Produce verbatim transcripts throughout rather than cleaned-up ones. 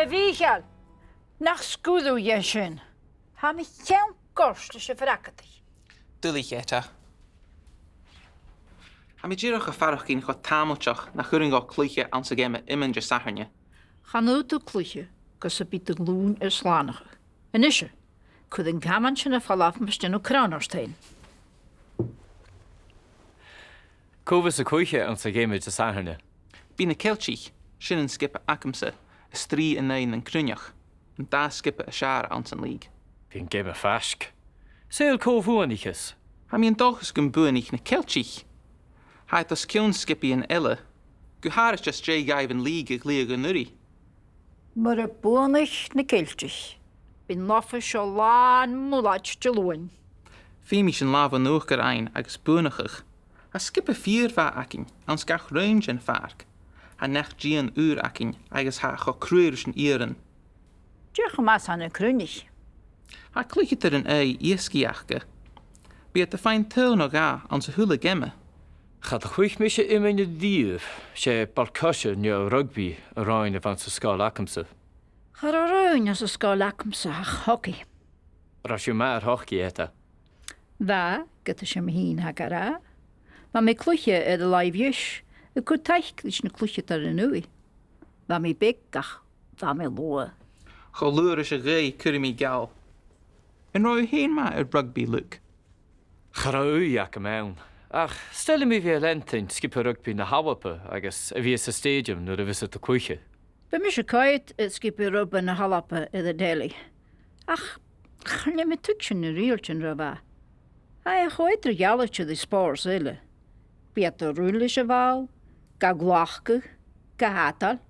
A Mhìcheil, nach sguir thu dheth sin? Tha mi a' ceann goirt leis a' bhragadaich. Duilich, Etta. Tha mi dìreach a' faireachdainn cho tàmailteach nach urrainn dhomh cluiche anns a' gheama iomain Disathairne. Chan fhaod thu cluiche gus am bi do ghlùin air slànachadh. A-nise, cuir an caman sin air falbh mus dèan thu cron ort fhèin. Cò bhios a' cluiche anns a' gheama Disathairne? Bidh na Ceiltich, sin an sgioba agamsa, a' strì an aghaidh nan Cruithneach, an dà sgioba as fheàrr anns an lìog. Bidh an geama faisg. Saoil cò bhuannaicheas? Tha mi an dòchas gum buannaich na Ceiltich. Tha iad os cionn sgiobaidhean eile, gu h-àraid às dèidh dhaibh an lìog a ghlèidheadh an-uiridh. Mura buannaich na Ceiltich, bidh an oifis seo làn mullaid Diluain. Feumaidh sinn làmh an uachdair fhaighinn agus buannachadh. Tha sgioba fìor mhath againn anns gach raon den phàirc. Tha neach-dìon ùr againn agus tha e cho cruaidh ris an iarann. Dè cho math 's a tha na Cruithneach? Tha cluicheadairean aghaidh-iasgaidh aca. Bidh iad a' faighinn tadhal no dhà anns a h-uile geama. Cha do chluich mise iomain a-riamh, 's e ball-coise no rugbaidh an roghainn a bh' anns an sgoil agamsa. Cha robh roghainn anns an sgoil agamsa ach hocaidh. Robh sibh math air hocaidh, Etta? Bha, ged a 's e mi fhìn a tha ga ràdh. Bha mi a' cluiche air an làimh dheas, a' cur taic ris na cluicheadairean ùra. Bha mi beag ach bha mi luath. Cho luath ris a' ghaoth, cuiridh mi geall. An robh thu fhèin math air rugbaidh, Luke? Cha robh ùidh agam ann. Ach 's toil leam a bhith a' leantainn sgioba rugbaidh na h-Alba agus a bhith san stèidiam nuair a bhios iad a' cluiche. Bha mise a' coimhead air sgioba rugbaidh na h-Alba air an telly. Ach chan eil mi a' tuigsinn na riaghailtean ro mhath. Tha e cho eadar-dhealaichte ri spòrs eile. Bidh iad a' ruith leis a' bhall, ga ghlacadh, ga thadhal,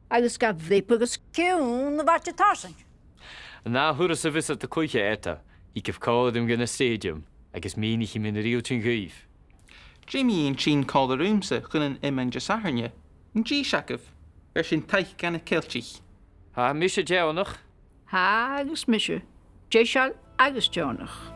agus ga bhreabadh os cionn a' bhaile tarsainn. An ath thuras a bhios iad a' cluiche, Etta, thigibh còmhla rium dhan an stèidiam, agus mìnichidh mi na riaghailtean dhuibh. Dè mu dheidhinn tighinn còmhla riumsa chun an iomain Disathairne? An dithis agaibh? Bheir sinn taic dha na Ceiltich. Tha mise deònach. Tha agus mise. Deiseil agus deònach.